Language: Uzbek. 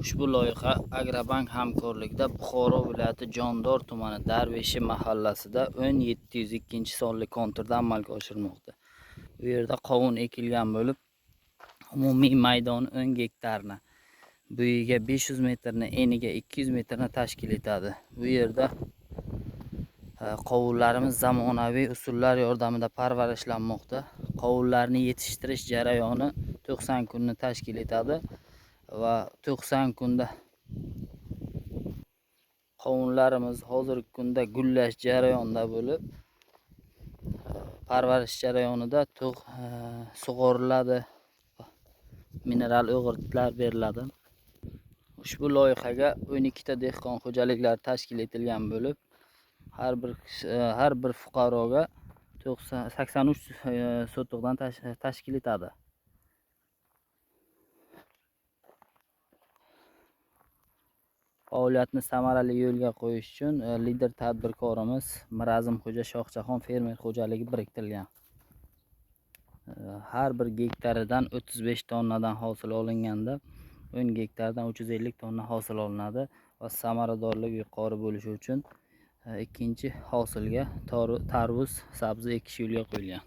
Ushbu loyiha Agrobank hamkorligida Buxoro viloyati Jondor tumani Darveshi mahallasida 10702-sonli konturda amalga oshirilmoqda. Bu yerda qovun ekilgan bo'lib, umumiy maydoni 10 gektarni, bo'yiga 500 metrni, eniga 200 metrni tashkil etadi. Bu yerda qovunlarimiz zamonaviy usullar yordamida parvarishlanmoqda. Qovunlarni yetishtirish jarayoni 90 kunni tashkil etadi va 90 kunda qovunlarimiz hozirgi kunda gullash jarayonida bo'lib, parvarish jarayonida sug'oriladi, mineral o'g'itlar beriladi. Ushbu loyihaga 12 ta dehqon xo'jaliklari tashkil etilgan bo'lib, har bir fuqaroga 83 sotixdan tashkil etadi. Faoliyatni samarali yo'lga qo'yish uchun lider tadbirkorimiz Mirazimxo'ja Shohjahon fermer xo'jaligi biriktirilgan. Har bir gektaridan 35 tonnadan hosil olinganda 10 gektardan 350 tonna hosil olinadi va samaradorlik yuqori bo'lishi uchun ikkinchi hosilga tarvuz, sabzi ekish yo'lga qo'yilgan.